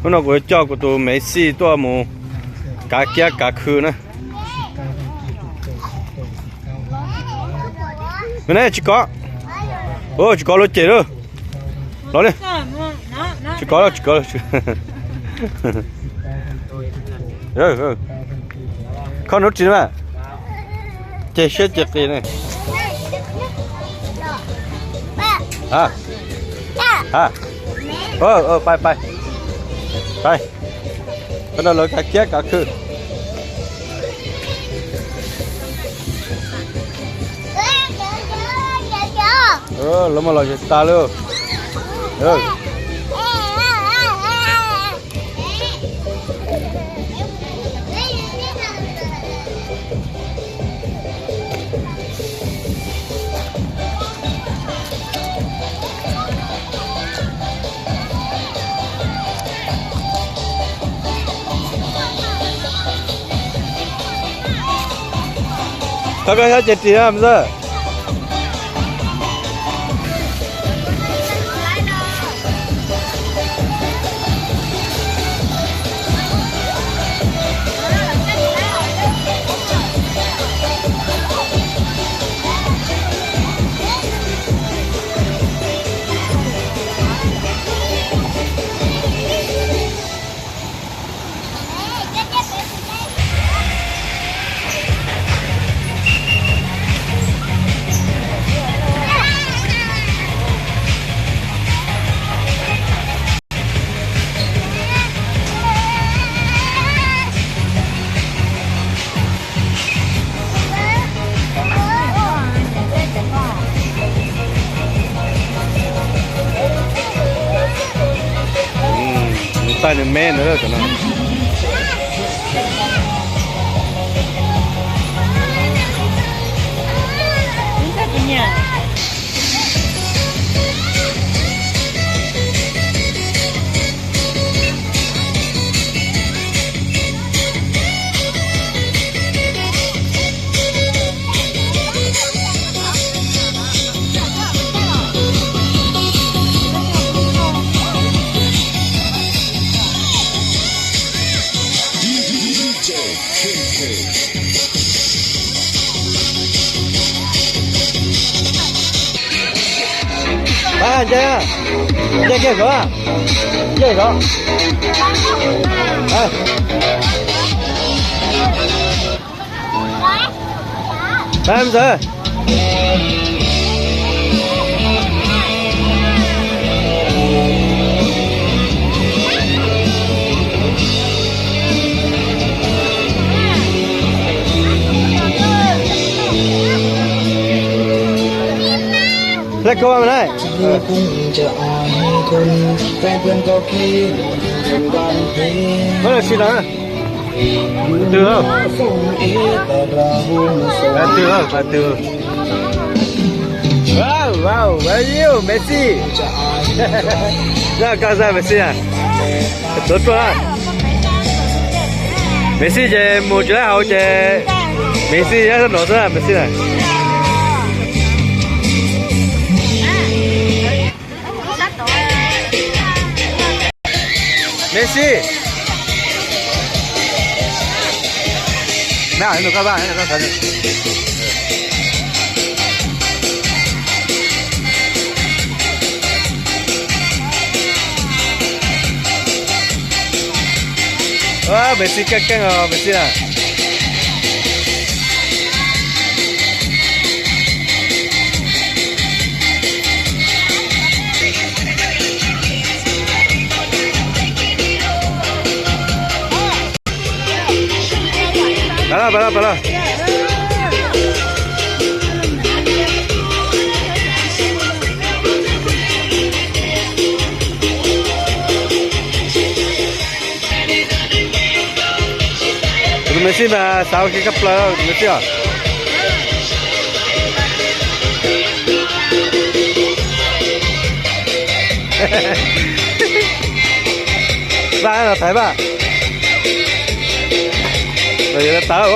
Hnub no kuv coj kuv tus Messi tuaj mus kav kiab kav khw na. Neb tsis kov, tsis kov luag cem lawm. Los li, tsis kov, tsis kov. Kho hnub ris na, ces siab ces qis ne. Pais, pais, pais, peb no lawv kav kiab kav khw. Lawv mas los zem tas li. Thov koj xyov ces ris na. Nws taij nws me ntawd cov no. Nce, nce kiag zov, nce zov. Pab ntxawg. Let's go, man. Có là xin lỗi. Từ từ không? Từ từ không? Từ từ. Wow, wow, wow, you, Messi. Ra, con ra Messi à? Tuav ruaj. Messi ces mus tsis tau hauv ces Messi nyob sab nraud xwb, Messi na. Messi. Messi keej keej os, Messi na. Pab los, pab los, pab los. Tus Messi mas xav ua ke kab plaws tus Messi os. Vaj los thaiv vaj. Los yog tawv,